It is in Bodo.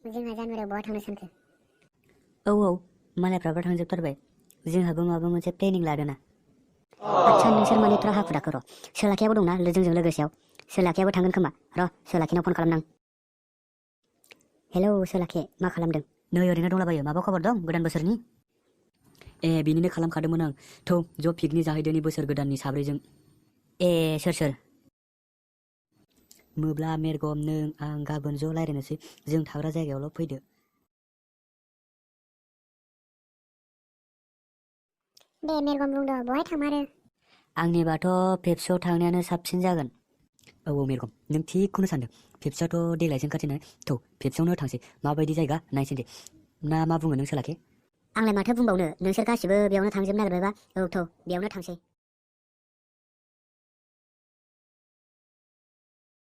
जोंहा जानुवारियाव बहा थांनो सानखो? औ मालायफ्राबो थांजोबथारबाय। जोंहाबो माबा मोनसे प्लेनिं लादोंना। आच्छा नोंसोर माने एथ्रा हाखु दाखु र'? सोलाखियाबो दंना जोंजों लोगोसेयाव। सोलाखियाबो थांगोन खोमा। र' सोलाखिनाव फन खालामनां। हेलौ सोलाखि, मा खालामदों? नै ओरैनो दंलाबायो। माबा खबर दं गोदान बोसोरनि? ए बिनिनो खालामखादोंमोन आं। थौ ज' पिकनिक जाहैदोनि बोसोर गोदाननि साब्रैजों। ए सोर सोर? मोब्ला, मेरगम, नों, आं गाबोन ज' रायज्लायनोसै। जों थाग्रा जायगायावल' फैदो। दे मेरगम बुंद' बहाय थांमारो? आंनिबाथ' पेप्सियाव थांनायानो साबसिन जागोन। औ मेरगम, नों थिगखौनो सानदों। पेप्सियावथ' देग्लायजों खाथिना। थौ पेप्सियावनो थांसै। माबायदि जायगा नायसै दे। ना मा बुङो नों सोलाखि? आंलाय माथो बुंबावनो, नोंसोर गासिबो बेयावनो थांजोबनो नागिरबायबा औ थौ बेयावनो थांसै।